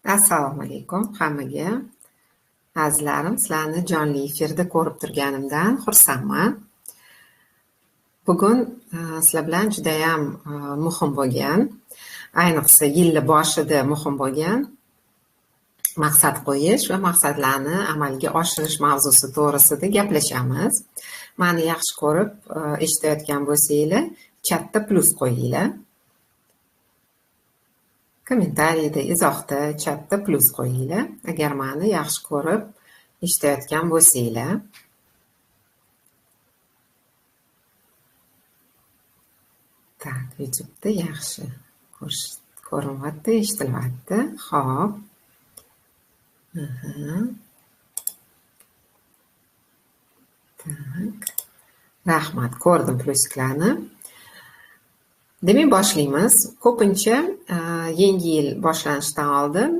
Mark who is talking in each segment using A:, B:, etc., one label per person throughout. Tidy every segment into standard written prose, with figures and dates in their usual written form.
A: Assalomu alaykum hammaga. Azizlarim, sizlarni jonli efirda ko'rib turganimdan xursandman. Bugun sizlar bilan judayam muhim bo'lgan, ayniqsa yilni boshida muhim bo'lgan maqsad qo'yish va maqsadlarni amalga oshirish mavzusi to'g'risida gaplashamiz. Meni yaxshi ko'rib eshitayotgan bo'lsanglar, chatda plyus qo'yinglar. Kommentariyda, izohda, chatda plyus qo'yinglar. Agar meni yaxshi ko'rib eshitayotgan bo'lsanglar. Tak, YouTube'da yaxshi ko'rinyapti, eshitilyapti. Xo'p. Tak. Rahmat, ko'rdim plyusiklarni. Demak, boshlaymiz. Ko'pincha yangi yil boshlanishidan oldin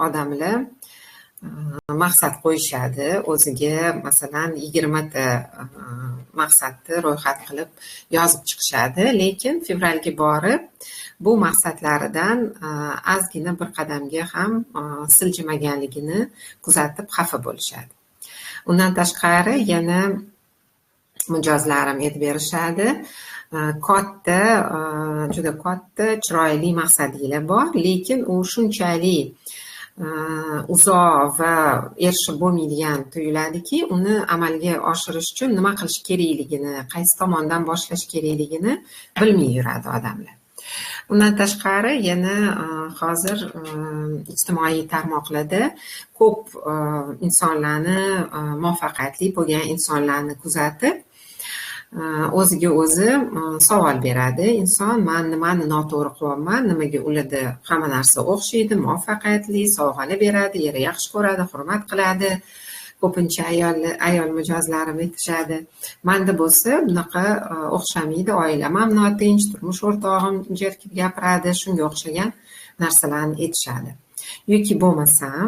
A: odamlar maqsad qo'yishadi. O'ziga, masalan, 20 ta maqsadni ro'yxat qilib yozib chiqishadi. Lekin fevralga borib bu maqsadlaridan ozgina bir qadamga ham siljimaganligini kuzatib xafa bo'lishadi. Undan tashqari yana mijozlarim aytib berishadi. Katta, juda katta, chiroyli maqsadinglar bor, lekin u shunchalik uzoq va erishib bo'lmaydigan tuyuladiki, uni amalga oshirish uchun nima qilish kerakligini, qaysi tomondan boshlash kerakligini bilmay yuradi odamlar. Undan tashqari yana hozir ijtimoiy tarmoqlarda ko'p insonlarni, muvaffaqiyatli bo'lgan insonlarni kuzatib, o'ziga o'zi savol beradi. Inson, men nimani noto'g'ri qilyapman, nimaga ularda hamma narsa o'xshaydi, muvaffaqiyatli, sovg'alar beradi, eri yaxshi ko'radi, hurmat qiladi. Ko'pincha ayol mijozlarim aytishadi. Menda bo'lsa bunaqa o'xshamaydi, oilam ham notinch, turmush o'rtog'im jerkib gapiradi, shunga o'xshagan narsalarni aytishadi. Yoki bo'lmasam,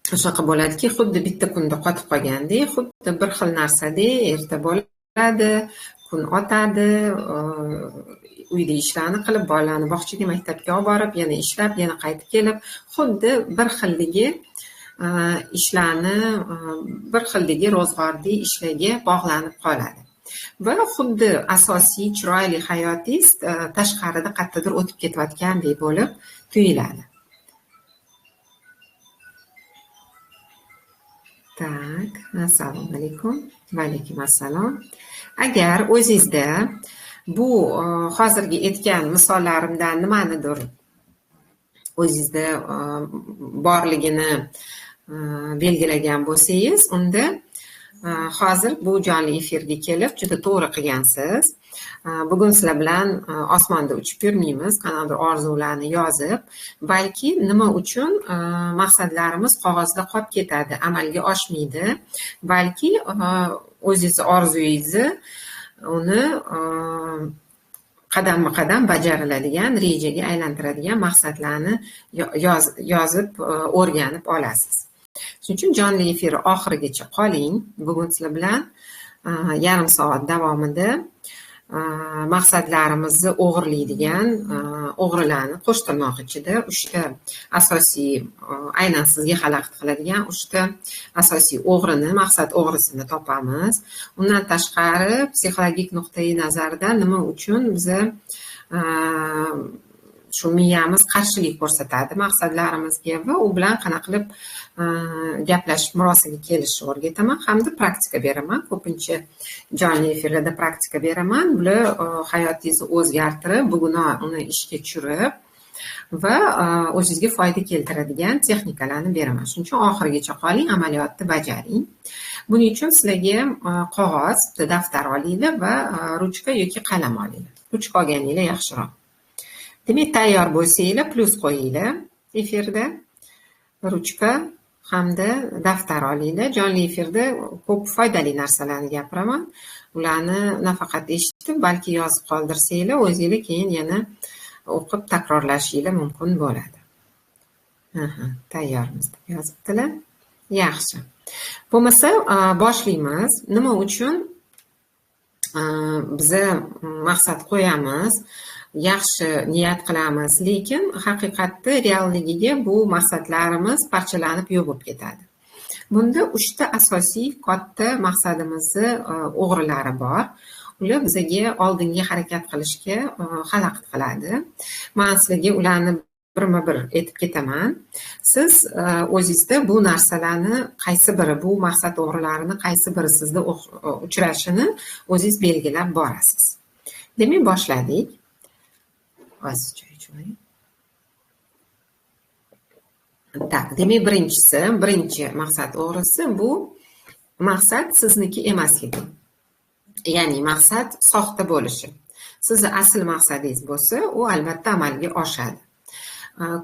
A: shunaqa bo'ladiki, xuddi bitta kunda qotib qolgandek, xuddi bir xil narsadek, erta bo'ladi, kun o'tadi, uyda ishlarni qilib, bolalarni bog'chaga, maktabga olib borib, yana ishlab, yana qaytib kelib, xuddi bir xildagi ishlarni, bir xildagi ro'zg'orli ishlarga bog'lanib qoladi. Va xuddi asosiy chiroyli hayotingiz tashqarida qayerdadir o'tib ketayotgandek bo'lib tuyuladi. Tak, assalomu alaykum. Va alaykum assalom. Agar o'zingizda bu hozirgi aytgan misollarimdan nimanidir o'zingizda borligini belgilagan bo'lsangiz, unda hozir bu jonli efirga kelib juda to'g'ri qilgansiz. Bugun sizlar bilan osmonda uchib yurmaymiz, qanaqadir orzularni yozib, balki nima uchun maqsadlarimiz qog'ozda qolib ketadi, amalga oshmaydi, balki o'zingiz orzuyingizni uni qadamma-qadam bajariladigan, rejaga aylantiradigan maqsadlarni yozib o'rganib olasiz. Shuning uchun jonli efir oxirigacha qoling. Bugun sizlar bilan yarim soat davomida maqsadlarimizni o'g'irlaydigan o'g'rilarni qo'sh tirnoq ichida 3ta asosiy, aynan sizga xalaqit qiladigan 3ta asosiy o'g'rini, maqsad o'g'risini topamiz. Undan tashqari psixologik nuqtai nazardan nima uchun biza shu miyamiz qarshilik ko'rsatadi maqsadlarimizga va u bilan qanaqa qilib gaplashib murosaga kelishni o'rgataman hamda praktika beraman. Ko'pincha jonli efirlarda praktika beraman. Bular hayotingizni o'zgartirib, bugun uni ishga tushirib va o'zingizga foyda keltiradigan texnikalarni beraman. Shuning uchun oxirigacha qoling, amaliyotni bajaring. Buning uchun sizlarga qog'oz, daftar olinglar va ruchka yoki qalam olinglar. Ruchka olganinglar yaxshiroq. Demak, tayyor bo'lsanglar, plyus qo'yinglar efirda. Ruchka hamda daftar olinglar. Jonli efirda ko'p foydali narsalarni gapiraman. Ularni nafaqat eshitib, balki yozib qoldirsanglar, o'zinglar keyin yana o'qib takrorlashinglar mumkin bo'ladi. Tayyormiz deb yozibdilar. Yaxshi. Bo'lmasa, boshlaymiz. Nima uchun Biza maqsad qo'yamiz, yaxshi niyat qilamiz, lekin haqiqatda realligiga bu maqsadlarimiz parchalanib yo'q bo'lib ketadi. Bunda 3 ta asosiy katta maqsadimizni o'g'rilari bor. Ular bizaga oldinga harakat qilishga xalaqit qiladi. Man sizlarga ularni birma bir aytib ketaman. Siz o'zingizda bu narsalarni qaysi biri, bu maqsad o'g'rilarini qaysi biri sizda uchrashini o'zingiz belgilab borasiz. Demak, boshladik. Hozir choy ichib olay. Так, demak, birinchisi, birinchi maqsad o'g'risi bu maqsad sizniki emasligi. Ya'ni maqsad soxta bo'lishi. Sizni asl maqsadingiz bo'lsa, u albatta amalga oshadi.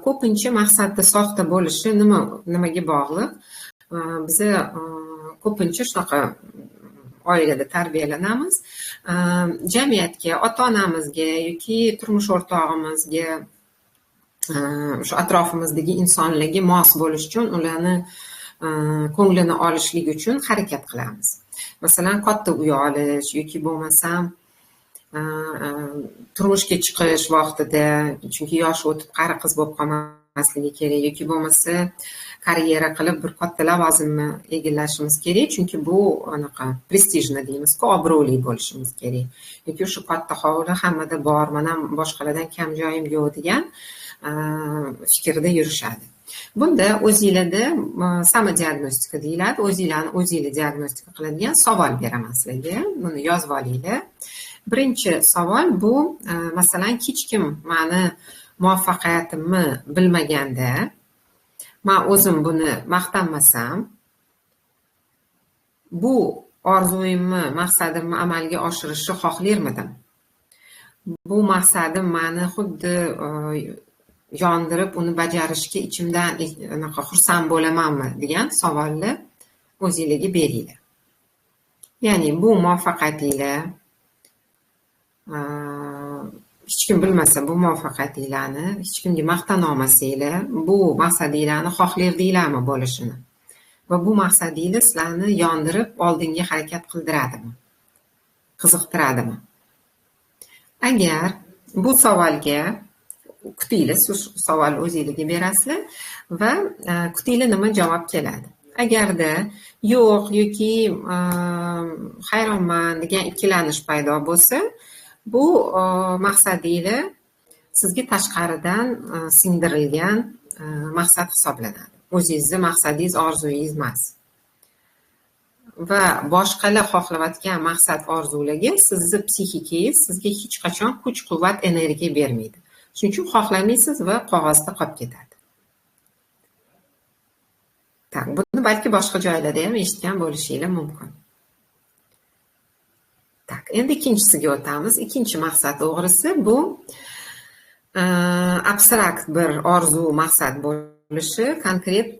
A: Ko'pincha maqsadni soxta bo'lishi nimaga bog'liq? Biza ko'pincha shunaqa oilada tarbiyalanamiz. Jamiyatga, ota-onamizga yoki turmush o'rtog'imizga, o'sha atrofimizdagi insonlarga mos bo'lish uchun, ularni ko'nglini olishlik uchun harakat qilamiz. Masalan, katta uy olish yoki bo'lmasam turmushga chiqish vaqtida, chunki yoshi o'tib qari qiz bo'lib qolmasligi kerak yoki bo'lmasa karyera qilib bir katta lavozimni egallashimiz kerak, chunki bu anaqa престижно deymizku, obro'li bo'lishimiz kerak yoki o'sha katta hovli hammada bor, man ham boshqalardan kam joyim yo'q degan fikrda yurishadi. Bunda o'zinglarda самодиагностика deyiladi, o'zinglarni o'zinglar diagnostika qiladigan savol beraman sizlarga, buni yozib olinglar. Birinchi savol bu, masalan, hech kim mani muvaffaqiyatimni bilmaganda, man o'zim buni maqtanmasam, bu orzuyimni, maqsadimni amalga oshirishni xohlarmidim? Bu maqsadim mani xuddi yondirib, uni bajarishga ichimdan anaqa xursand bo'lamanmi degan savolni o'zinglarga beringlar. Ya'ni bu muvaffaqiyatinglar, hech kim bilmasa bu muvaffaqiyatinglarni, hech kimga maqtana olmasanglar, bu maqsadinglarni xohlardinglarmi bo'lishini? Va bu maqsadinglar sizlarni yondirib oldinga harakat qildiradimi? Qiziqtiradimi? Agar bu savolga kutinglar, shu savolni o'zinglarga berasizlar va kutinglar nima javob keladi. Agarda yo'q yoki hayronman degan ikkilanish paydo bo'lsa, bu maqsadinglar sizga tashqaridan singdirilgan maqsad hisoblanadi. O'zingizni maqsadingiz, orzuyingiz emas. Va boshqalar xohlayotgan maqsad, orzularga sizni psixikangiz sizga hech qachon kuch-quvvat, energiya bermaydi. Shuning uchun xohlamaysiz va qog'ozda qolib ketadi. Так, buni balki boshqa joylarda ham eshitgan bo'lishinglar mumkin. Так, endi ikkinchisiga o'tamiz. Ikkinchi maqsad o'g'risi bu abstrakt bir orzu, maqsad bo'lishi, konkret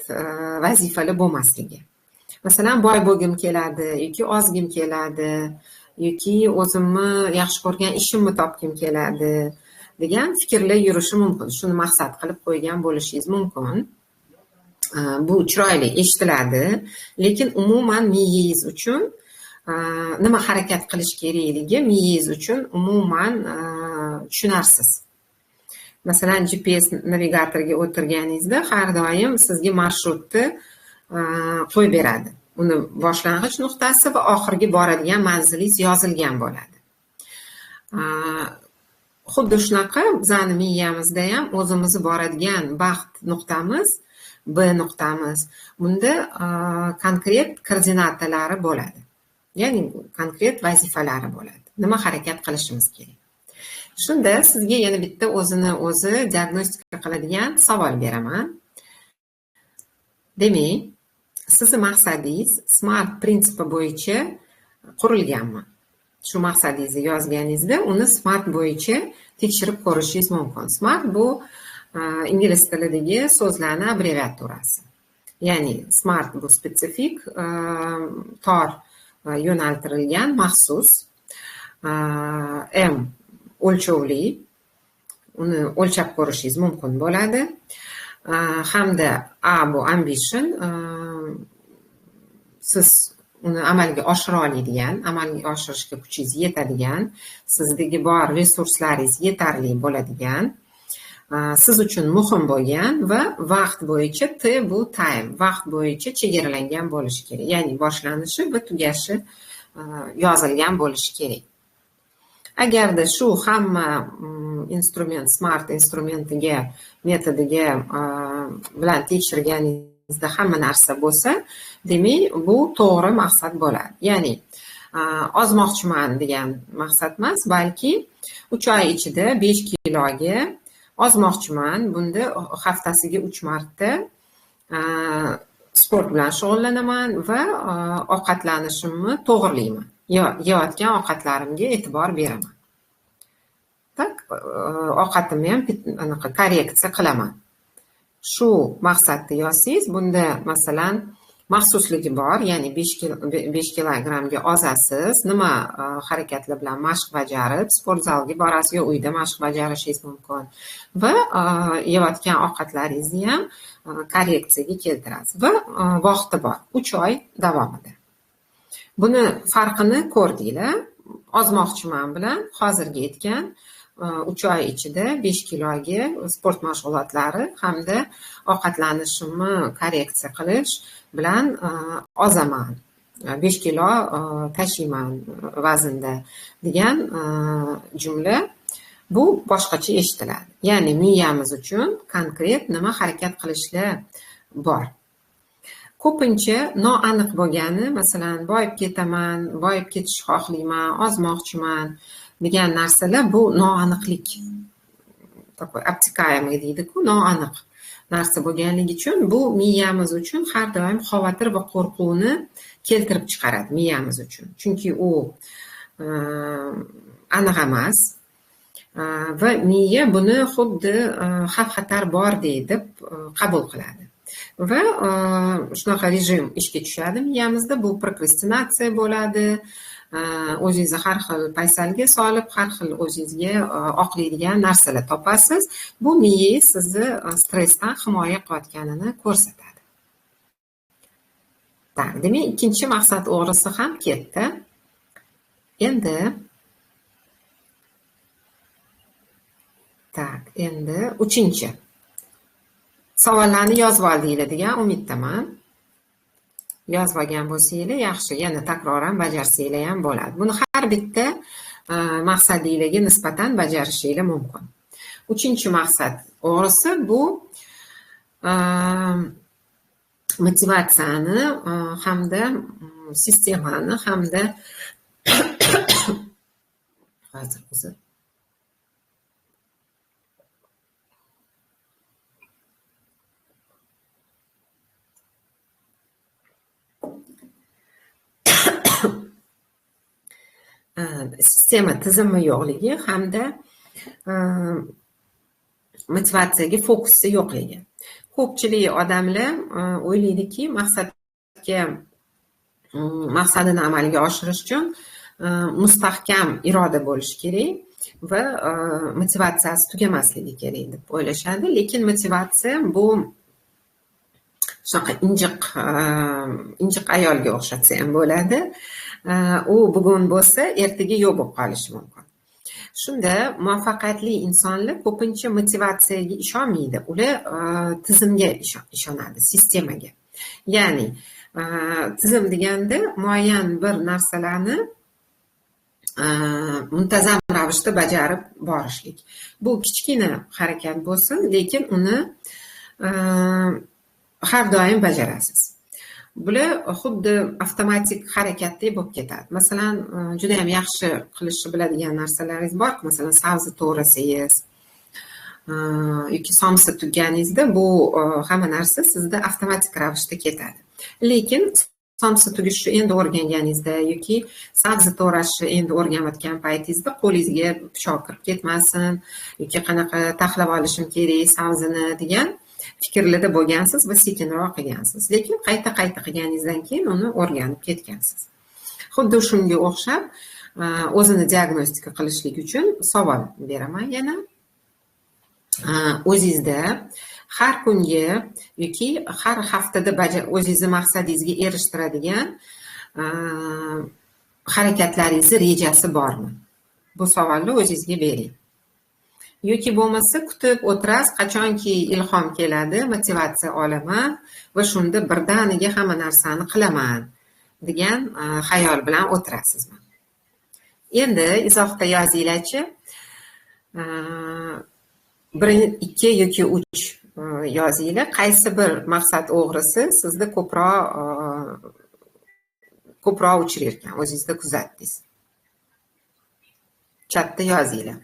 A: vazifali bo'lmasligi. Masalan, boy bo'lgim keladi yoki ozgim keladi yoki o'zimni yaxshi ko'rgan ishimni topgim keladi degan fikrlar yurishi mumkin. Shuni maqsad qilib qo'ygan bo'lishingiz mumkin. Bu chiroyli eshitiladi, lekin umuman miyangiz uchun nima harakat qilish kerakligi miyangiz uchun umuman tushunarsiz. Masalan, GPS navigatorga o'tirganingizda har doim sizga marshrutni qo'yib beradi. Uni boshlang'ich nuqtasi va oxirgi boradigan manzilingiz yozilgan bo'ladi. Xuddi shunaqa bizani miyamizda ham o'zimizni boradigan baxt nuqtamiz, B nuqtamiz, bunda konkret koordinatalari bo'ladi. Ya'ni konkret vazifalari bo'ladi. Nima harakat qilishimiz kerak. Shunda sizga yana bitta o'zini o'zi diagnostika qiladigan savol beraman. Demak, sizni maqsadingiz SMART prinsipi bo'yicha qurilganmi? Shu maqsadingizni yozganingizda uni SMART bo'yicha tekshirib ko'rishingiz mumkin. SMART bu ingliz tilidagi so'zlarni abbreviaturasi. Ya'ni SMART bu specific, tor, yo'naltirilgan, maxsus, M o'lchovli, uni o'lchab ko'rishingiz mumkin bo'ladi. Hamda A bu ambition, siz uni amalga oshira oladigan, amalga oshirishga kuchingiz yetadigan, sizdagi bor resurslaringiz yetarli bo'ladigan, siz uchun muhim bo'lgan va vaqt bo'yicha T bu time, vaqt bo'yicha chegaralangan bo'lishi kerak. Ya'ni boshlanishi va tugashi yozilgan bo'lishi kerak. Agarda shu hamma instrument, smart instrumentiga, metodiga bilan tekshirganingizda hamma narsa bo'lsa, demak, bu to'g'ri maqsad bo'ladi. Ya'ni ozmoqchiman degan maqsad emas, balki 3 oy ichida 5 kiloga ozmoqchiman, bunda haftasiga 3 marta sport bilan shug'ullanaman va ovqatlanishimni to'g'rilayman. Yeyotgan ovqatlarimga e'tibor beraman. Tak, ovqatimni ham anaqa korreksiya qilaman. Shu maqsadni yozsangiz, bunda masalan maxsusligi bor, ya'ni 5 kilogrammga ozasiz, nima harakatlar bilan mashq bajarib, sport zalga borasiz yo uyda mashq bajarishingiz mumkin va yeyotgan ovqatlaringizni ham korreksiyaga keltirasiz va vaqti bor, 3 oy davomida. Buni farqini ko'rdinglar. Ozmoqchiman bilan hozirgi aytgan 3 oy ichida 5 kiloga sport mashg'ulotlari hamda ovqatlanishimni korreksiya qilish bilan ozaman, 5 kilo tashiyman vaznda degan jumla bu boshqacha eshitiladi. Ya'ni miyamiz uchun konkret nima harakat qilishlar bor. Ko'pincha noaniq bo'lgani, masalan, boyib ketaman, boyib ketishni xohlayman, ozmoqchiman degan narsalar bu noaniqlik. Такой обтекаемый deydi-ku, noaniq narsa bo'lganligi uchun bu miyamiz uchun har doim xavotir va qo'rquvni keltirib chiqaradi miyamiz uchun. Chunki u aniq emas va miya buni xuddi xavf-xatar bor deb qabul qiladi. Va shunaqa rejim ishga tushadi miyamizda, bu prokrastinatsiya bo'ladi, o'zingizni har xil paysalga solib, har xil o'zingizga oqlaydigan narsalar topasiz. Bu miyangiz sizni stressdan himoya qilayotganini ko'rsatadi. Tak, demak, ikkinchi maqsad o'g'risi ham ketdi. Endi tak, endi uchinchi. Savollarni yozib oldinglar degan umiddaman. Yozib olgan bo'lsanglar yaxshi, yana takroran bajarsanglar ham bo'ladi. Buni har bitta maqsadinglarga nisbatan bajarishinglar mumkin. Uchinchi maqsad o'g'risi bu motivatsiyani hamda sistemani hamda hozir o'zi sistema tizimi yo'qligi hamda motivatsiyaga fokusi yo'qligi. Ko'pchilik odamlar o'ylaydiki, maqsadini amalga oshirish uchun mustahkam iroda bo'lishi kerak va motivatsiyasi tugamasligi kerak deb o'ylashadi. Lekin motivatsiya bu shunaqa injiq ayolga o'xshatsa ham bo'ladi. U bugun bo'lsa, ertaga yo'q bo'lib qolishi mumkin. Shunda muvaffaqiyatli insonlar ko'pincha motivatsiyaga ishonmaydi. Ular tizimga ishonadi, sistemaga. Ya'ni tizim deganda muayyan bir narsalarni muntazam ravishda bajarib borishlik. Bu kichkina harakat bo'lsin, lekin uni har doim bajarasiz. Bular xuddi avtomatik harakatdek bo'lib ketadi. Masalan, juda ham yaxshi qilishni biladigan narsalaringiz bor. Masalan, sabzi to'g'rasangiz yoki somsa tugganingizda bu hamma narsa sizda avtomatik ravishda ketadi. Lekin somsa tugishni endi o'rganganingizda yoki sabzi to'g'rashni endi o'rganayotgan paytingizda qo'lingizga pichoq kirib ketmasin yoki qanaqa taxlab olishim kerak sabzini degan fikrlarda bo'lgansiz va sekinroq qilgansiz. Lekin qayta-qayta qilganingizdan keyin uni o'rganib ketgansiz. Xuddi shunga o'xshab o'zini diagnostika qilishlik uchun savol beraman yana. O'zingizda har kungi yoki har haftada o'zingizni maqsadingizga erishtiradigan Harakatlaringizni rejasi bormi? Bu savolni o'zingizga bering. Yoki bo'lmasa kutib o'tirasiz, qachonki ilhom keladi, motivatsiya olaman va shunda birdaniga hamma narsani qilaman degan xayol bilan o'tirasizmi? Endi izohda yozinglarchi. 1, 2 yoki 3 yozinglar. Qaysi bir maqsad o'g'risi sizda ko'proq uchrar ekan, o'zingizda kuzatdingiz. Chatda yozinglar.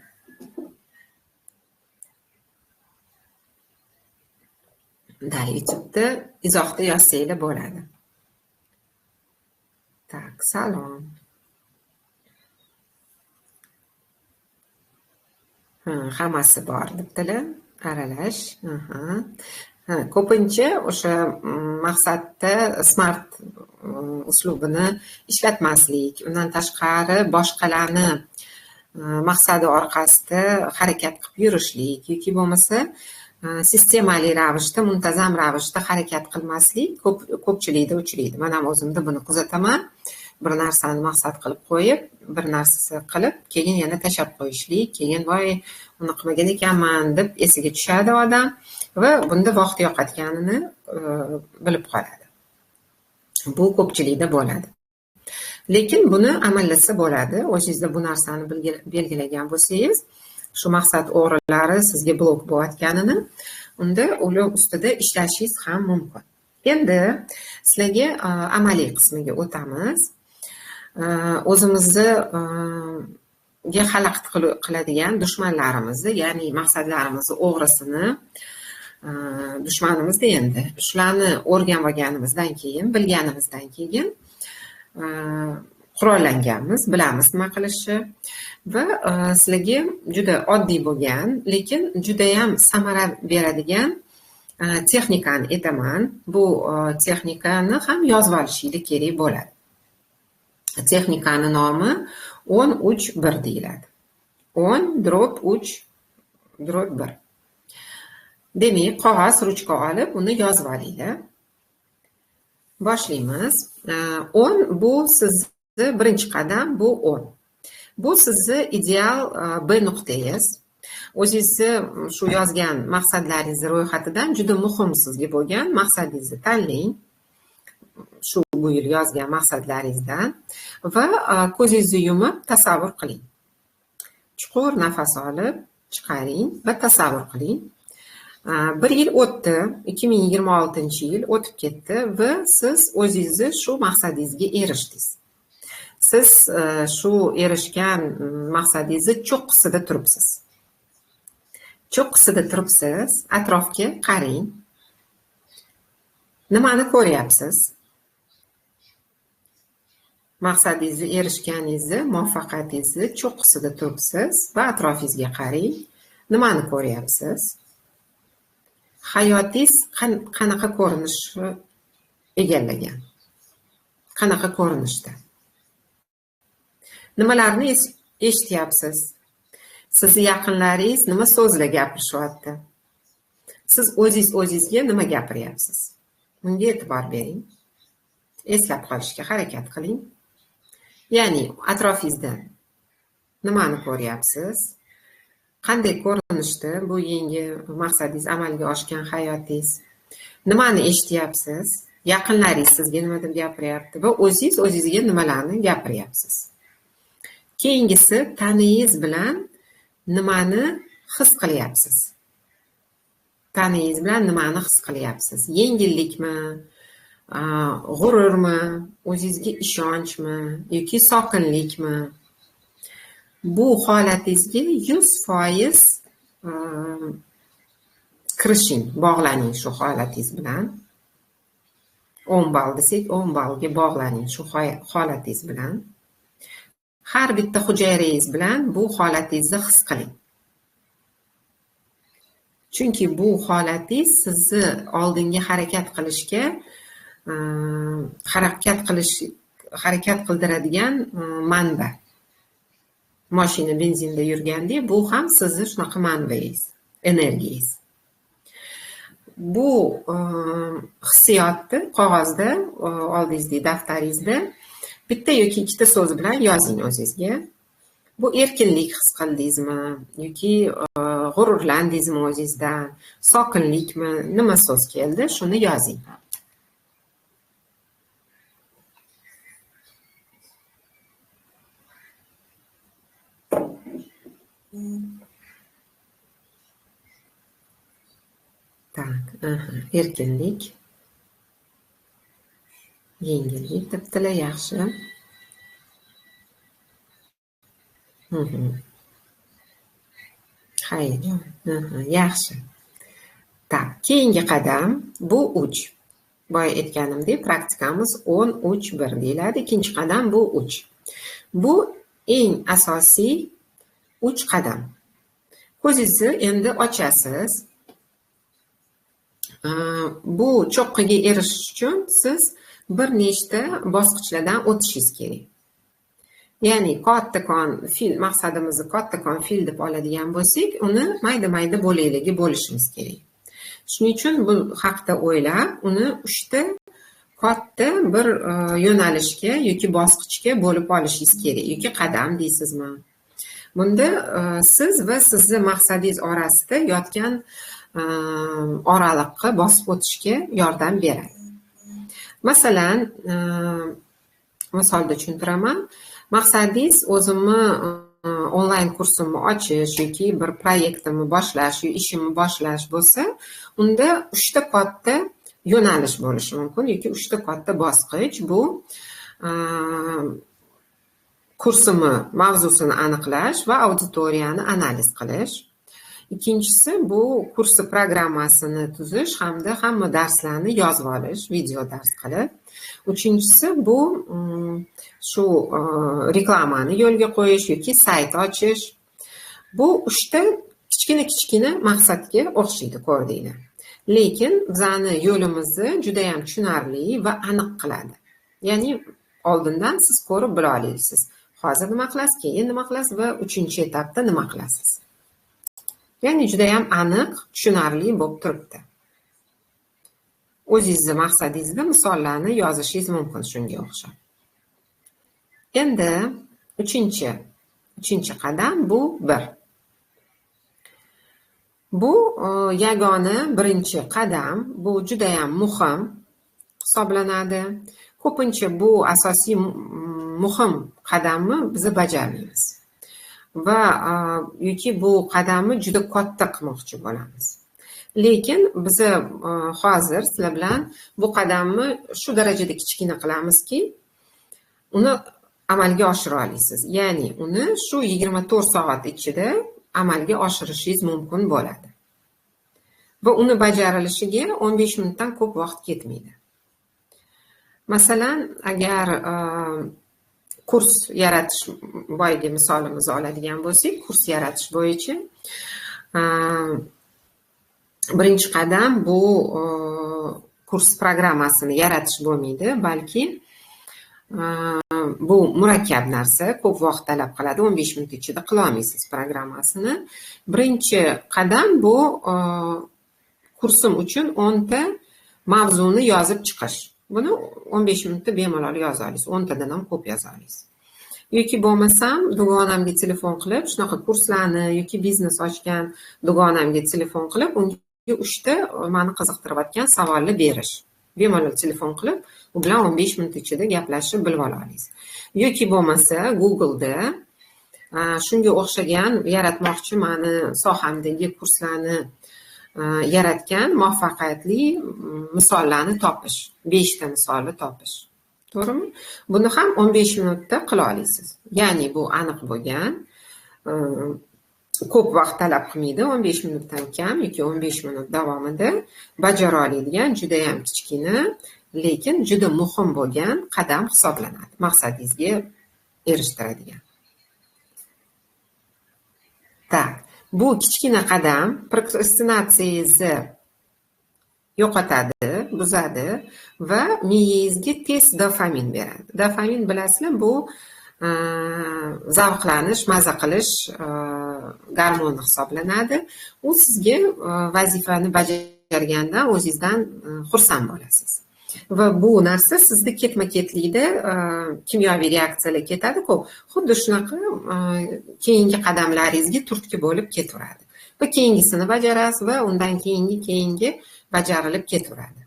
A: Da, YouTube'da izohda yozsanglar bo'ladi. Tak, salom. Hammasi bor debdilar. Aralash. Ko'pincha o'sha maqsadda smart uslubini ishlatmaslik, undan tashqari boshqalarni maqsadi orqasida harakat qilib yurishlik yoki bo'lmasa sistemali ravishda, muntazam ravishda harakat qilmaslik ko'pchilikda uchraydi. Men ham o'zimda buni kuzataman. Bir narsani maqsad qilib qo'yib, bir narsasi qilib, keyin yana tashlab qo'yishlik, keyin voy uni qilmagan ekanman deb esiga tushadi odam va bunda vaqt yo'qotganini bilib qoladi. Bu ko'pchilikda bo'ladi. Lekin buni amallasa bo'ladi. O'zingizda bu narsani belgilagan bo'lsangiz, shu maqsad o'g'rilari sizga blok bo'layotganini, unda ular ustida ishlashingiz ham mumkin. Endi sizlarga amaliy qismiga o'tamiz. O'zimizni xalaqit qiladigan dushmanlarimizni, ya'ni maqsadlarimizni o'g'risini, dushmanimizda endi shularni o'rganib olganimizdan keyin, bilganimizdan keyin qurollanganmiz, bilamiz nima qilishni va sizlarga juda oddiy bo'lgan, lekin juda ham samara beradigan texnikani aytaman. Bu texnikani ham yozib olishingiz kerak bo'ladi. Texnikani nomi 10-3-1 deyiladi. 10/3/1. Demak, qog'oz, ruchka olib, uni yozib olinglar. Boshlaymiz. 10 bu sizni birinchi qadam, bu 10. Bu sizni ideal B nuqtangiz. O'zingizni shu yozgan maqsadlaringiz ro'yxatidan juda muhim sizga bo'lgan maqsadingizni tanlang. Shu bu yil yozgan maqsadlaringizdan va ko'zingizni yumib tasavvur qiling. Chuqur nafas olib chiqaring va tasavvur qiling. Bir yil o'tdi, 2026-yil o'tib ketdi va siz o'zingizni shu maqsadingizga erishdingiz. Siz shu erishgan maqsadingizni cho'qqisida turibsiz. Cho'qqisida turibsiz, atrofga qarang. Nimani ko'ryapsiz? Maqsadingizni erishganingizni, muvaffaqiyatingizni cho'qqisida turibsiz va atrofingizga qarang. Nimani ko'ryapsiz? Hayotingiz qanaqa ko'rinishni egallagan? Qanaqa ko'rinishda? Nimalarni eshityapsiz? Sizni yaqinlaringiz nima so'zla gapirishyapti? Siz o'zingiz o'zingizga nima gapiryapsiz? Bunga e'tibor bering. Eslab qolishga harakat qiling. Ya'ni atrofingizda nimani ko'ryapsiz? Qanday ko'rinishda bu yangi maqsadingiz amalga oshgan hayotingiz? Nimani eshityapsiz? Yaqinlaringiz sizga nima deb gapiryapti va o'zingiz o'zingizga nimalarni gapiryapsiz? Keyingisi, tanangiz bilan nimani his qilyapsiz? Tanangiz bilan nimani his qilyapsiz? Yengillikmi? G'ururmi? O'zingizga ishonchmi yoki sokinlikmi? Bu holatingizga 100% kirishing, bog'laning shu holatingiz bilan. 10 ball desak, 10 ballga bog'laning shu holatingiz bilan. Har bitta hujayrangiz bilan bu holatingizni his qiling. Chunki bu holatingiz sizni oldinga harakat qilishga, harakat qildiradigan manba. Mashina benzinda yurgandek, bu ham sizni shunaqa manbangiz, energiyangiz. Bu hissiyotni qog'ozda, oldingizdagi daftaringizda Bitta yoki ikkita so'z bilan yozing o'zingizga. Bu erkinlik his qildingizmi yoki g'ururlandingizmi o'zingizdan, sokinlikmi, nima so'z keldi, shuni yozing. Tak, erkinlik, yengillik debdilar, yaxshi. Hayajon, yaxshi. Tak, keyingi qadam bu 3. Boya aytganimdek, praktikamiz 10 3 1 deyiladi. Ikkinchi qadam bu 3. Bu eng asosiy 3 qadam. Ko'zingizni endi ochasiz. Bu cho'qqiga erishish uchun siz bir nechta bosqichlardan o'tishingiz kerak. Ya'ni kattakon fil, maqsadimizni kattakon fil deb oladigan bo'lsak, uni mayda-mayda bo'laklarga bo'lishimiz kerak. Shuning uchun bu haqda o'ylab, uni 3 ta katta bir yo'nalishga yoki bosqichga bo'lib olishingiz kerak, yoki qadam deysizmi. Bunda siz va sizni maqsadingiz orasida yotgan oraliqqa bosib o'tishga yordam beradi. Masalan, misolda tushuntiraman. Maqsadingiz o'zimni onlayn kursimni ochish yoki bir proyektimni boshlash yoki ishimni boshlash bo'lsa, unda 3 ta katta yo'nalish bo'lishi mumkin yoki 3 ta katta bosqich. Bu kursimni mavzusini aniqlash va auditoriyani analiz qilish. Ikkinchisi bu kursi programmasini tuzish hamda hamma darslarni yozib olish, video dars qilib. Uchinchisi bu shu reklamani yo'lga qo'yish yoki sayt ochish. Bu 3 ta kichkina-kichkina maqsadga o'xshaydi, ko'rdinglar. Lekin bizani yo'limizni juda ham tushunarli va aniq qiladi. Ya'ni oldindan siz ko'rib bila olasiz. Hozir nima qilasiz, keyin nima qilasiz va 3-etapda nima qilasiz. Ya'ni juda ham aniq, tushunarli bo'lib turibdi. O'zingizni maqsadingizda misollarni yozishingiz mumkin shunga o'xshab. Endi uchinchi qadam bu 1. Bu yagona birinchi qadam, bu juda ham muhim hisoblanadi. Ko'pincha bu asosiy muhim qadamni biz bajarmaymiz. Va yoki bu qadamni juda katta qilmoqchi bo'lamiz. Lekin biz hozir sizlar bilan bu qadamni shu darajada kichkina qilamizki, uni amalga oshira olasiz. Ya'ni uni shu 24 soat ichida amalga oshirishingiz mumkin bo'ladi. Va uni bajarilishiga 15 minutdan ko'p vaqt ketmaydi. Masalan, agar kurs yaratish boyagi misolimizni oladigan bo'lsak, kurs yaratish bo'yicha birinchi qadam bu kurs programmasini yaratish bo'lmaydi, balki bu murakkab narsa, ko'p vaqt talab qiladi, 15 minut ichida qila olmaysiz programmasini. Birinchi qadam bu kursim uchun 10 ta mavzuni yozib chiqish. Buni 15 minutda bemalol yoza olasiz, 10 tadan ham ko'p yoza olasiz. Yoki bo'lmasam dugonamga telefon qilib, shunaqa kurslarni yoki biznes ochgan dugonamga telefon qilib, unga 3 ta meni qiziqtirayotgan savolni berish. Bemalol telefon qilib, u bilan 15 minut ichida gaplashib bilib ola olasiz. Yoki bo'lmasa Google'da shunga o'xshagan yaratmoqchi meni sohamdagi kurslarni yaratgan muvaffaqiyatli misollarni topish, 5 ta misolni topish. To'g'rimi? Buni ham 15 minutda qila olasiz. Ya'ni bu aniq bo'lgan, ko'p vaqt talab qilmaydi, 15 minutdan kam yoki 15 minut davomida bajara oladigan juda ham kichkina, lekin juda muhim bo'lgan qadam hisoblanadi, maqsadingizga erishtiradigan. Tak, bu kichkina qadam prokrastinatsiyangizni yo'qotadi, buzadi va miyangizga tez dopamin beradi. Dopamin bilasizlar, bu zavqlanish, maza qilish gormoni hisoblanadi. U sizga vazifani bajarganda o'zingizdan xursand bo'lasiz. Va bu narsa sizda ketma-ketlikda kimyoviy reaksiyalar ketadi-ku, xuddi shunaqa keyingi qadamlaringizga turtki bo'lib ketaveradi. Va keyingisini bajarasiz va undan keyingi bajarilib ketaveradi.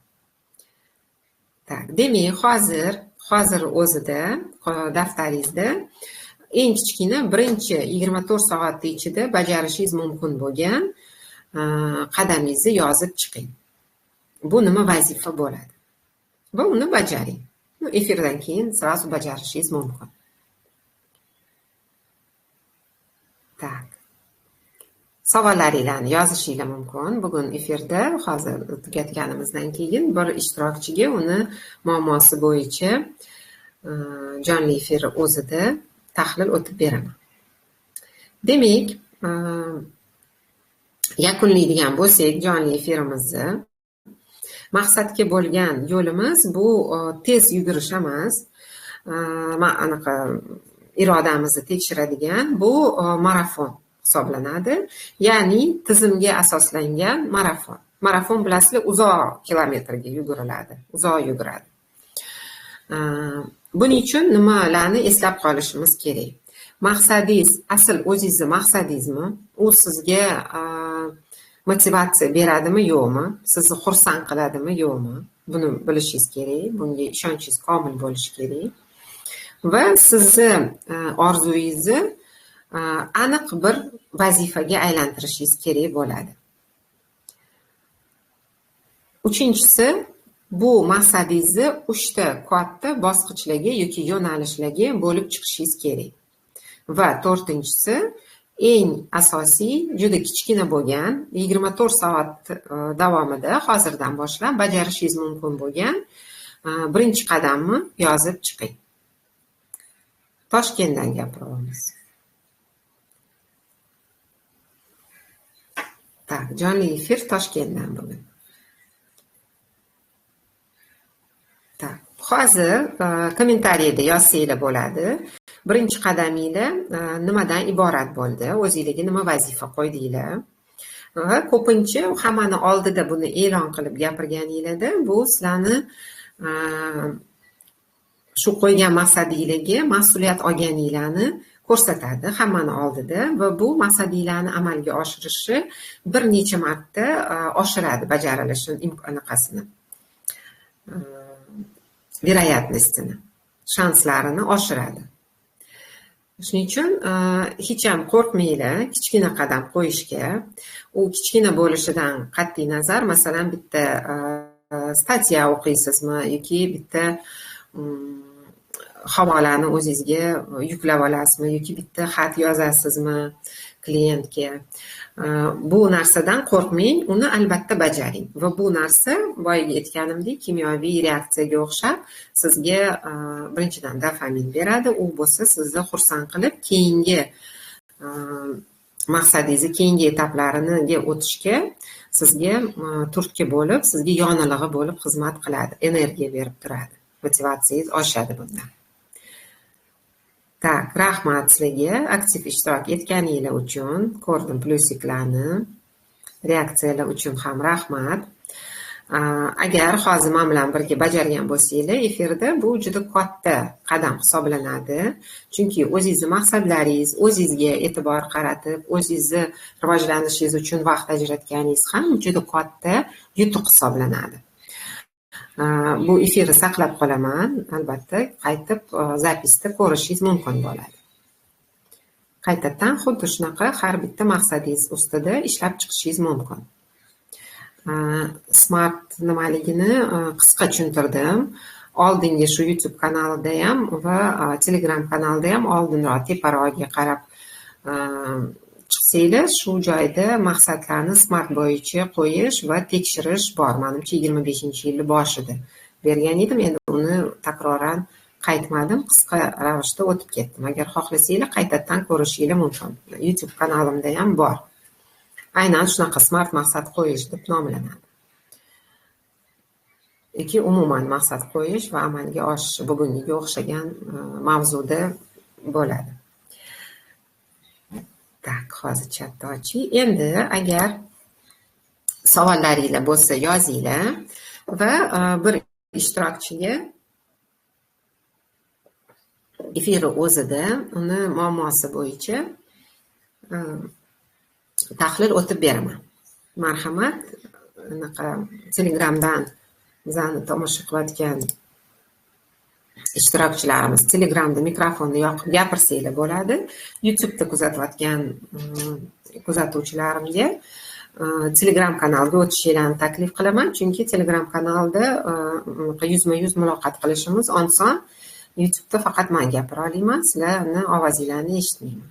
A: Tak, demak, hozir o'zida daftaringizda eng kichkina birinchi 24 soat ichida bajarishingiz mumkin bo'lgan qadamingizni yozib chiqing. Bu nima vazifa bo'ladi? Va uni bajaring. Efirdan keyin sразу bajarishingiz mumkin. Tak. Savollaringlarni yozishinglar mumkin. Bugun efirda hozir tugatganimizdan keyin bir ishtirokchiga uni muammosi bo'yicha jonli efir o'zida tahlil o'tib beraman. Demak, yakunlaydigan bo'lsak jonli efirimizni, maqsadga bo'lgan yo'limiz bu tez yugurish emas, anaqa irodamizni tekshiradigan bu marafon hisoblanadi. Ya'ni tizimga asoslangan marafon. Marafon bilasizlar, uzoq kilometrga yuguriladi, uzoq yuguradi. Buning uchun nimalarni eslab qolishimiz kerak? Maqsadingiz asl o'zingizni maqsadingizmi? U sizga motivatsiya beradimi, yo'qmi? Sizni xursand qiladimi, yo'qmi? Buni bilishingiz kerak, bunga ishonchingiz komil bo'lishi kerak. Va sizni orzuyingizni aniq bir vazifaga aylantirishingiz kerak bo'ladi. Uchinchisi, bu maqsadingizni 3 ta katta bosqichlarga yoki yo'nalishlarga bo'lib chiqishingiz kerak. Va to'rtinchisi, eng asosiy, juda kichkina bo'lgan 24 soat davomida hozirdan boshlab bajarishingiz mumkin bo'lgan birinchi qadamni yozib chiqing. Toshkentdan gapiryapmiz. Tak, jonli efir Toshkentdan bugun. Tak, hozir kommentariyada yozsanglar bo'ladi. Birinchi qadaminglar nimadan iborat bo'ldi? O'zingizga nima vazifa qo'ydinglar? Va ko'pincha hammani oldida buni e'lon qilib gapirganinglarda bu sizlarni shu qo'ygan maqsadinglarga mas'uliyat olganinglarni ko'rsatadi hammani oldida va bu maqsadinglarni amalga oshirishi bir necha marta oshiradi bajarilishini anaqasini, вероятностini, shanslarini oshiradi. Shuning uchun hech ham qo'rqmanglar kichkina qadam qo'yishga. U kichkina bo'lishidan qat'iy nazar, masalan, bitta statya o'qiysizmi yoki bitta havolani o'zingizga yuklab olasizmi yoki bitta xat yozasizmi klientga. Bu narsadan qo'rqmang, uni albatta bajaring. Va bu narsa, boyagi aytganimdek, kimyoviy reaksiyaga o'xshab sizga birinchidan dopamin beradi, u bo'lsa sizni xursand qilib, keyingi maqsadingizni keyingi etaplariga o'tishga sizga turtki bo'lib, sizga yonilig'i bo'lib xizmat qiladi, energiya berib turadi. Motivatsiyangiz oshadi bundan. Tak, rahmat sizlarga aktiv ishtirok etganinglar uchun. Ko'rdim plyusiklarni. Reaksiyalar uchun ham rahmat. Agar hozir men bilan birga bajargan bo'lsanglar, efirda bu juda katta qadam hisoblanadi. Chunki o'zingizni maqsadlaringiz, o'zingizga e'tibor qaratib, o'zingizni rivojlanishingiz uchun vaqt ajratganingiz ham juda katta yutuq hisoblanadi. Bu efirni saqlab qolaman, albatta qaytib zapisda ko'rishingiz mumkin bo'ladi. Qaytadan xuddi shunaqa har bitta maqsadingiz ustida ishlab chiqishingiz mumkin. Smart nimaligini qisqa tushuntirdim. Oldingi shu YouTube kanalida ham va Telegram kanalida ham oldinroq teparog'iga qarab chiqsanglar, shu joyda maqsadlarni smart bo'yicha qo'yish va tekshirish bor. Menimcha 25-yilni boshida bergan edim, endi uni takroran qaytmadim, qisqa ravishda o'tib ketdim. Agar xohlasanglar qaytadan ko'rishinglar mumkin. YouTube kanalimda ham bor. Aynan shunaqa smart maqsad qo'yish deb nomlanadi. Yoki umuman maqsad qo'yish va amalga oshish bugungiga o'xshagan mavzuda bo'ladi. Tak, hozir chatni oching. Endi agar savollaringlar bo'lsa yozinglar va bir ishtirokchiga efiri o'zida uni muammosi bo'yicha tahlil o'tib beraman. Marhamat, anaqa Telegramdan bizani tomosha qilayotgan ishtirokchilarimiz Telegramda mikrofonni yoqib gapirsanglar bo'ladi. YouTube'da kuzatayotgan kuzatuvchilarimga Telegram kanalga o'tishinglarni taklif qilaman, chunki Telegram kanalda yuzma-yuz muloqot qilishimiz oson. YouTube'da faqat men gapira olaman, sizlarni ovozinglarni eshitmayman.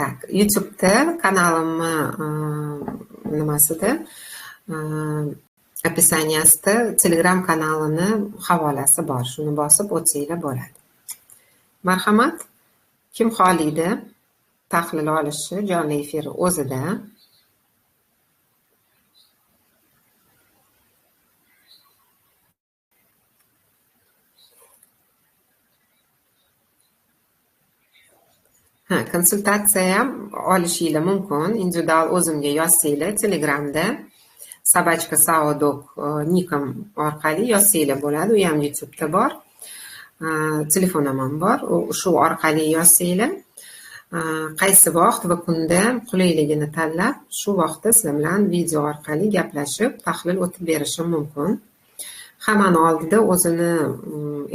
A: Tak, YouTube'da kanalimni nimasida описаниясida Telegram kanalini havolasi bor. Shuni bosib o'tsanglar bo'ladi. Marhamat, kim xohlaydi tahlil olishi jonli efir o'zida. Ha, konsultatsiya ham olishinglar mumkin. Individual o'zimga yozsanglar Telegramda @saodok nikim orqali yozsanglar bo'ladi. U ham YouTube'da bor. Telefonim ham bor. Shu orqali yozsanglar, qaysi vaqt va kunda qulayligini tanlab, shu vaqtda sizlar bilan video orqali gaplashib, tahlil o'tib berishim mumkin. Hammani oldida o'zini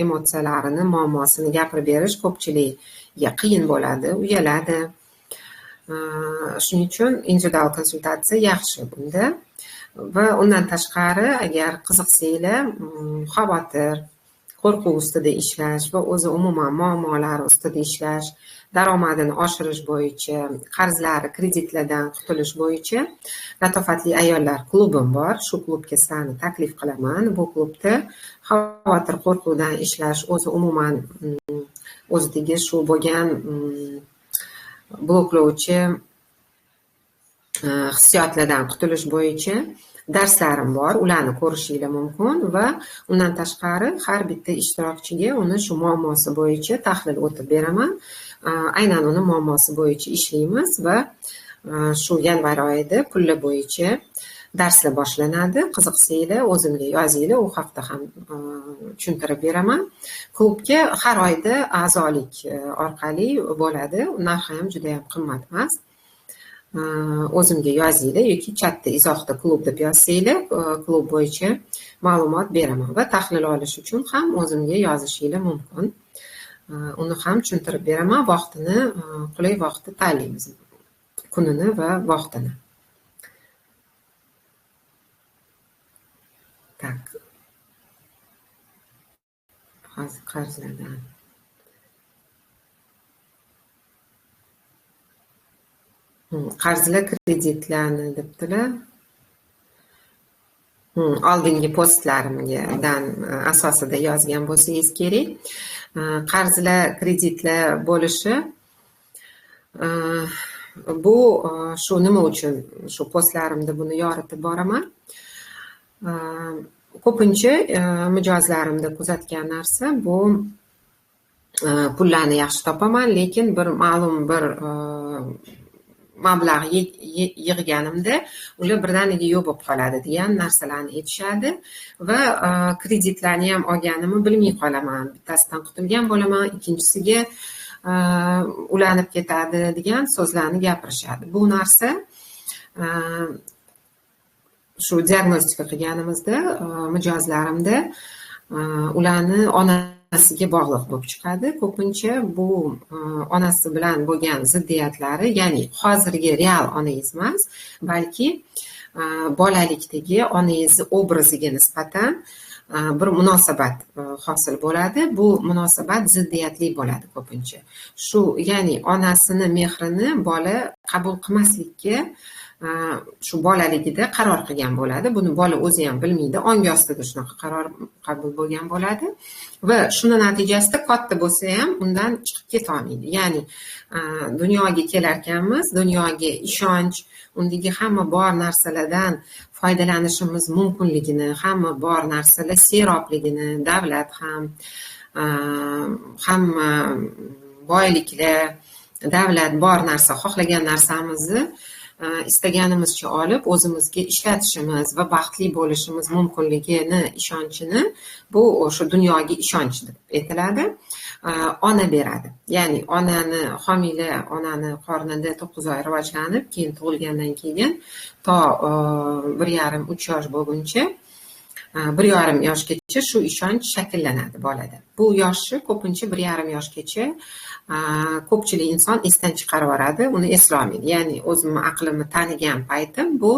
A: emotsiyalarini, muammosini gapirib berish ko'pchilikga qiyin bo'ladi, uyaladi. Shuning uchun individual konsultatsiya yaxshi bunda. Va undan tashqari, agar qiziqsanglar, xavotir, qo'rquv ustida ishlash va o'zi umuman muammolari ustida ishlash, daromadini oshirish bo'yicha, qarzlari, kreditlardan qutulish bo'yicha Latofatli ayollar klubim bor. Shu klubga sizlarni taklif qilaman. Bu klubda xavotir, qo'rquvdan ishlash, o'zi umuman o'zidagi shu bo'lgan bloklovchi hissiyotlardan qutulish bo'yicha darslarim bor, ularni ko'rishinglar mumkin va undan tashqari har bitta ishtirokchiga uni shu muammosi bo'yicha tahlil o'tib beraman. Aynan uni muammosi bo'yicha ishlaymiz va shu yanvar oyida pullar bo'yicha darslar boshlanadi. Qiziqsanglar o'zimga yozinglar, u haqda ham tushuntirib beraman. Klubga har oyda a'zolik orqali bo'ladi. Narxi ham juda ham qimmat emas. O'zimga yozinglar yoki chatda izohda klub deb yozsanglar, klub bo'yicha ma'lumot beraman va tahlil olish uchun ham o'zimga yozishinglar mumkin. Uni ham tushuntirib beraman. Vaqtini, qulay vaqtni tanlaymiz, kunini va vaqtini. Tak. Hozir qarzlardan. Qarzlar, kreditlarni debdilar. Oldingi postlarimdan asosida yozgan bo'lsangiz kerak. Qarzlar, kreditlar bo'lishi bu shu nima uchun shu postlarimda buni yoritib boraman. Ko'pincha mijozlarimda kuzatgan narsa bu pullarni yaxshi topaman, lekin bir ma'lum bir mablag' yig'ganimda ular birdaniga yo'q bo'lib qoladi degan narsalarni aytishadi va kreditlarni ham olganimni bilmay qolaman. Bittasidan qutulgan bo'laman, ikkinchisiga ulanib ketadi degan so'zlarni gapirishadi. Bu narsa shu diagnostika qilganimizda mijozlarimda ularni onasiga bog'liq bo'lib chiqadi. Ko'pincha bu onasi bilan bo'lgan ziddiyatlari, ya'ni hozirgi real onangiz emas, balki bolalikdagi onangizni obraziga nisbatan bir munosabat hosil bo'ladi. Bu munosabat ziddiyatli bo'ladi ko'pincha. Shu, ya'ni onasini mehrini bola qabul qilmaslikka shu bolaligida qaror qilgan bo'ladi. Buni bola o'zi ham bilmaydi, ongi ostida shunaqa qaror qabul bo'lgan bo'ladi va shuni natijasida katta bo'lsa ham undan chiqib keta olmaydi. Ya'ni dunyoga kelarkanmiz, dunyoga ishonch, undagi hamma bor narsalardan foydalanishimiz mumkinligini, hamma bor narsalar serobligini, davlat ham, hamma boyliklar, davlat bor narsa, xohlagan narsamizni istaganimizcha olib o'zimizga ishlatishimiz va baxtli bo'lishimiz mumkinligini ishonchini, bu o'sha dunyoga ishonch deb aytiladi, ona beradi. Ya'ni onani, homila onani qornida 9 oy rivojlanib, keyin tug'ilgandan keyin to 1,5-3 yosh bo'lguncha, 1,5 yoshgacha shu ishonch shakllanadi bolada. Bu yoshni ko'pincha 1,5 yoshgacha ko'pchilik inson esdan chiqarib yuboradi, uni eslolmaydi. Ya'ni o'zimni aqlimni tanigan paytim bu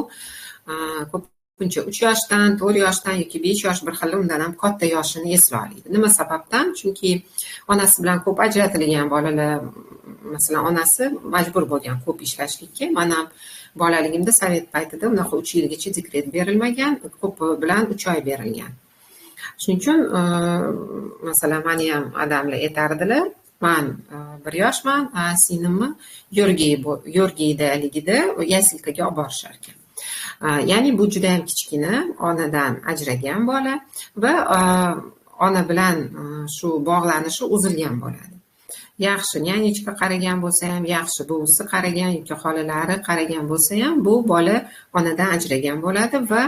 A: ko'pincha 3 yoshdan, 4 yoshdan yoki 5 yosh, bir xil undan ham katta yoshini eslolmaydi. Nima sababdan? Chunki onasi bilan ko'p ajratilgan bolalar, masalan, onasi majbur bo'lgan ko'p ishlashlikka. Mana bolaligimda sovet paytida unaqa 3 yilgacha dekret berilmagan, ko'pi bilan 3 oy berilgan. Shuning uchun, masalan, meni ham adamlar aytardilar, man 1 yoshman, singlimni yo'rgiydaligida yasilkaga olib borishar ekan. Ya'ni bu juda ham kichkina, onadan ajragan bola va ona bilan shu bog'lanishi uzilgan bo'ladi. Yaxshi nyanechka qaragan bo'lsa ham, yaxshi buvisi qaragan yoki xolalari qaragan bo'lsa ham, bu bola onadan ajragan bo'ladi va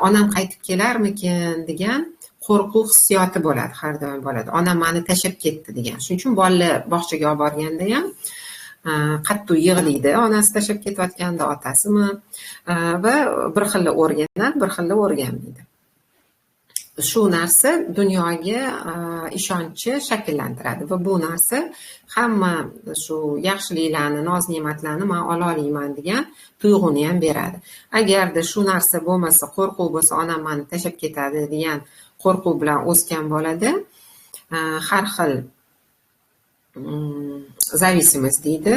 A: onam qaytib kelarmikin degan qo'rquv hissiyoti bo'ladi, har doim bo'ladi. Onam meni tashlab ketdi degan. Shuning uchun bolalar bog'chaga olib borganda ham qattiq yig'laydi, onasi tashlab ketayotganda, otasimi, va bir xil o'rganadi, bir xil o'rganmaydi. Shu narsa dunyoga ishonchi shakllantiradi va bu narsa hamma shu yaxshiliklarni, noz-ne'matlarni men ola olmayman degan tuyg'uni ham beradi. Agarda shu narsa bo'lmasa, qo'rquv bo'lsa, onam meni tashlab ketadi degan qo'rquv bilan o'sgan bolada har xil зависимость deydi.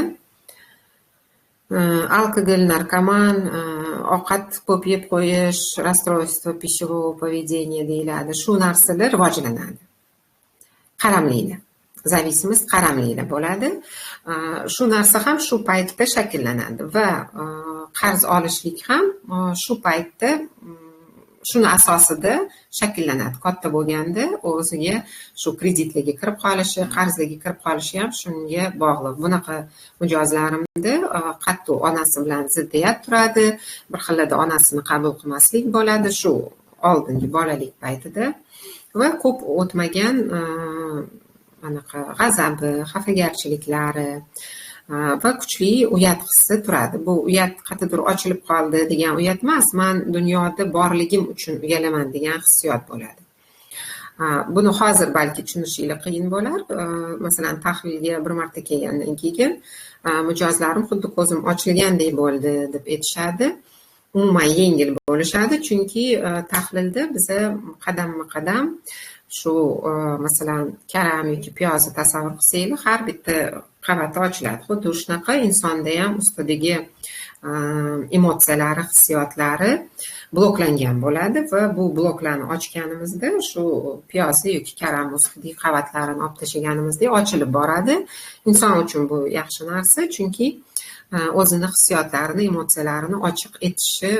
A: Alkogol, narkoman, ovqat ko'p yeb qo'yish, расстройство пищевого поведения deyiladi. Shu narsalar rivojlanadi. Qaramlikda. Зависимость qaramlikda bo'ladi. Shu narsa ham shu paytda shakllanadi va qarz olishlik ham shu paytda, shuni asosida shakllanadi. Katta bo'lganda o'ziga shu kreditlarga kirib qolishi, qarzlarga kirib qolishi ham shunga bog'liq. Bunaqa mijozlarimda qattiq onasi bilan ziddiyat turadi, bir xillarda onasini qabul qilmaslik bo'ladi shu oldingi bolalik paytida va ko'p o'tmagan anaqa g'azabi, xafagarchiliklari va kuchli uyat hissi turadi. Bu uyat qayerdadir ochilib qoldi degan uyat emas, man dunyoda borligim uchun uyalaman degan hissiyot bo'ladi. Buni hozir balki tushunishinglar qiyin bo'lar. Masalan, tahlilga bir marta kelgandan keyin mijozlarim xuddi ko'zim ochilgandek bo'ldi deb aytishadi. Umuman yengil bo'lishadi, chunki tahlilda biza qadamma-qadam shu, masalan, karam yoki piyozni tasavvur qilsanglar, har bitta qavati ochiladi. Xuddi shunaqa insonda ham ustidagi emotsiyalari, hissiyotlari bloklangan bo'ladi va bu bloklarni ochganimizda shu piyozni yoki karam ustidagi qavatlarini olib tashlaganimizda ochilib boradi. Inson uchun bu yaxshi narsa, chunki o'zini hissiyotlarini, emotsiyalarini ochiq etishi,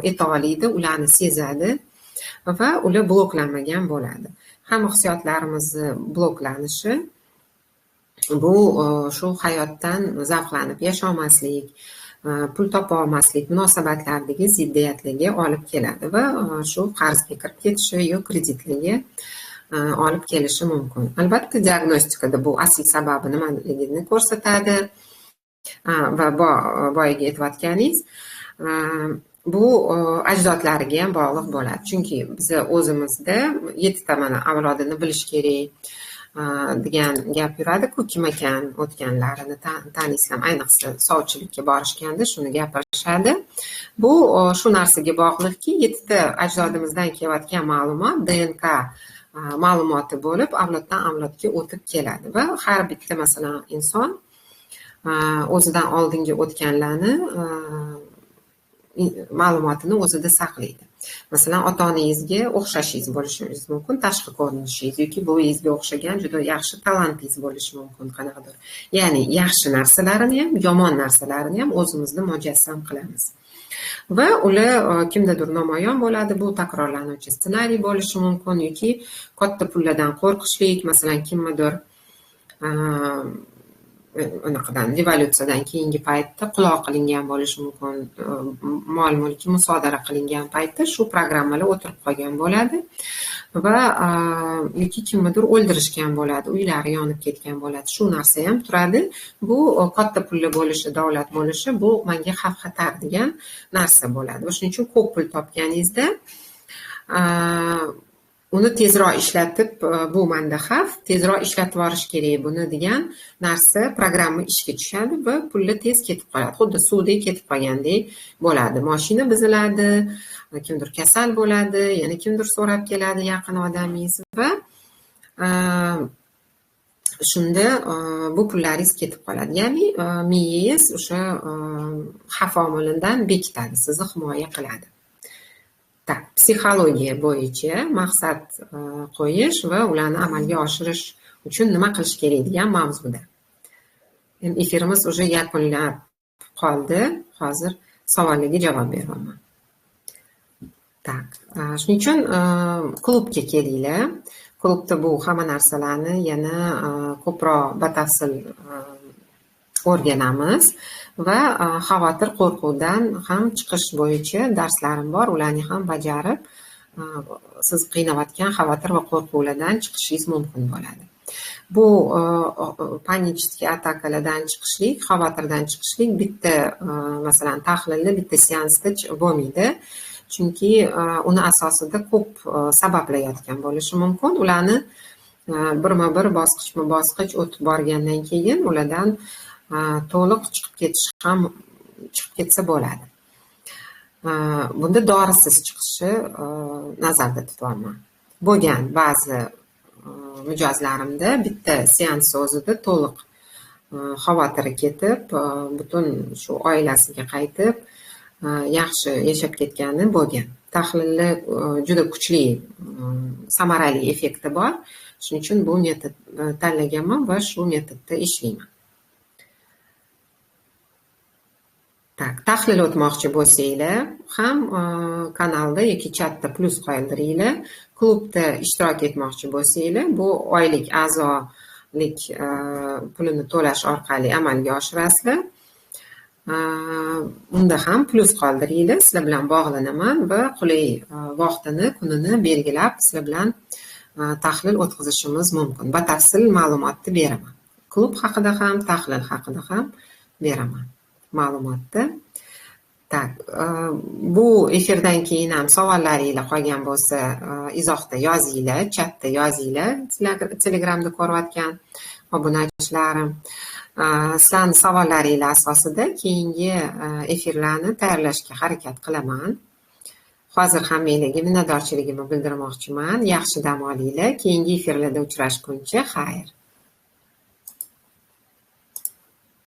A: eta oladi, ularni sezadi va ular bloklanmagan bo'ladi. Hamma hissiyotlarimizni bloklanishi bu shu hayotdan zavqlanib yasholmaslik, pul topa olmaslik, munosabatlardagi ziddiyatlarga olib keladi va shu qarzga kirib ketishi yo kreditlarga olib kelishi mumkin. Albatta, diagnostikada bu asl sababi nimaligini ko'rsatadi va boyagi aytayotganingiz bu ajdodlariga ham bog'liq bo'ladi. Chunki biza o'zimizda 7 ta mana avlodini bilish kerak degan gap yuradi-ku, kim ekan o'tganlarini taniysizlar, ayniqsa sovchilikka borishganda shuni gapirishadi. Bu shu narsaga bog'liqki, 7 ta ajdodimizdan kelayotgan ma'lumot DNK ma'lumoti bo'lib, avloddan avlodga o'tib keladi va har bitta, masalan, inson o'zidan oldingi o'tganlarni ma'lumotini o'zida saqlaydi. Masalan, ota-onangizga o'xshashingiz bo'lishingiz mumkin, tashqi ko'rinishingiz yoki buvingizga o'xshagan juda yaxshi talantingiz bo'lishi mumkin qanaqadir. Ya'ni yaxshi narsalarini ham, yomon narsalarini ham o'zimizda mujassam qilamiz. Va ular kimdadir namoyon bo'ladi, bu takrorlanuvchi ssenariy bo'lishi mumkin yoki katta pullardan qo'rqishlik, masalan, kimnidir Unaqadan revolyutsiyadan keyingi paytda quloq qilingan bo'lishi mumkin, mol mulki musodara qilingan paytda shu programmalar o'tirib qolgan bo'ladi va yoki kimnidir o'ldirishgan bo'ladi, uylari yonib ketgan bo'ladi. Shu narsa ham turadi. Bu katta pulli bo'lishi, davlat bo'lishi, bu menga xavf-xatar degan narsa bo'ladi. Shuning uchun ko'p pul topganingizda uni tezroq ishlatib, bu menda xavf, tezroq ishlatib yuborish kerak buni degan narsa programma ishga tushadi va pullar tez ketib qoladi. Xuddi suvdek ketib qolgandek bo'ladi. Mashina buziladi, kimdir kasal bo'ladi, yana kimdir so'rab keladi yaqin odamingiz va shunda bu pullaringiz ketib qoladi. Ya'ni miyangiz o'sha xavf omilidan bekitadi, sizni himoya qiladi. Tak, psixologiya bo'yicha maqsad qo'yish va ularni amalga oshirish uchun nima qilish kerak degan mavzuda. Endi efirimiz уже yakunlab qoldi. Hozir savollarga javob beraman. Так, shuning uchun klubga kelinglar. Klubda bu hamma narsalarni yana ko'proq batafsil o'rganamiz va xavotir, qo'rquvdan ham chiqish bo'yicha darslarim bor. Ularni ham bajarib, siz qiynayotgan xavotir va qo'rquvlardan chiqishingiz mumkin bo'ladi. Bu панический atakalardan chiqishlik, xavotirdan chiqishlik bitta, masalan, tahlilda bitta seansda bo'lmaydi. Chunki uni asosida ko'p sabablar yotgan bo'lishi mumkin. Ularni birma-bir, bosqichma-bosqich o'tib borgandan keyin ulardan to'liq chiqib ketish ham chiqib ketsa bo'ladi. Bunda dorisiz chiqishi nazarda tutyapman. Bo'lgan ba'zi mijozlarimda bitta seans o'zida to'liq xavotiri ketib, butun shu oilasiga qaytib, yaxshi yashab ketgani bo'lgan. Tahlilni juda kuchli, samarali effekti bor. Shuning uchun bu metod tanlaganman va shu metodda ishlayman. Tak, tahlil o'tmoqchi bo'lsanglar ham kanalda yoki chatda plyus qoldiringlar. Klubda ishtirok etmoqchi bo'lsanglar, bu oylik a'zolik pulini to'lash orqali amalga oshirasizlar. Unda ham plyus qoldiringlar, sizlar bilan bog'lanaman va qulay vaqtini, kunini belgilab sizlar bilan tahlil o'tkazishimiz mumkin. Batafsil ma'lumotni beraman. Klub haqida ham, tahlil haqida ham beraman ma'lumotni. Tak, bu efirdan keyin ham savollaringlar qolgan bo'lsa, izohda yozinglar, chatda yozinglar, Telegramda ko'rayotgan obunachilarim. Sizlarning savollaringlar asosida keyingi efirlarni tayyorlashga harakat qilaman. Hozir hammanglarga minnatdorchiligimni bildirmoqchiman. Yaxshi dam olinglar. Keyingi efirlarda uchrashguncha xayr.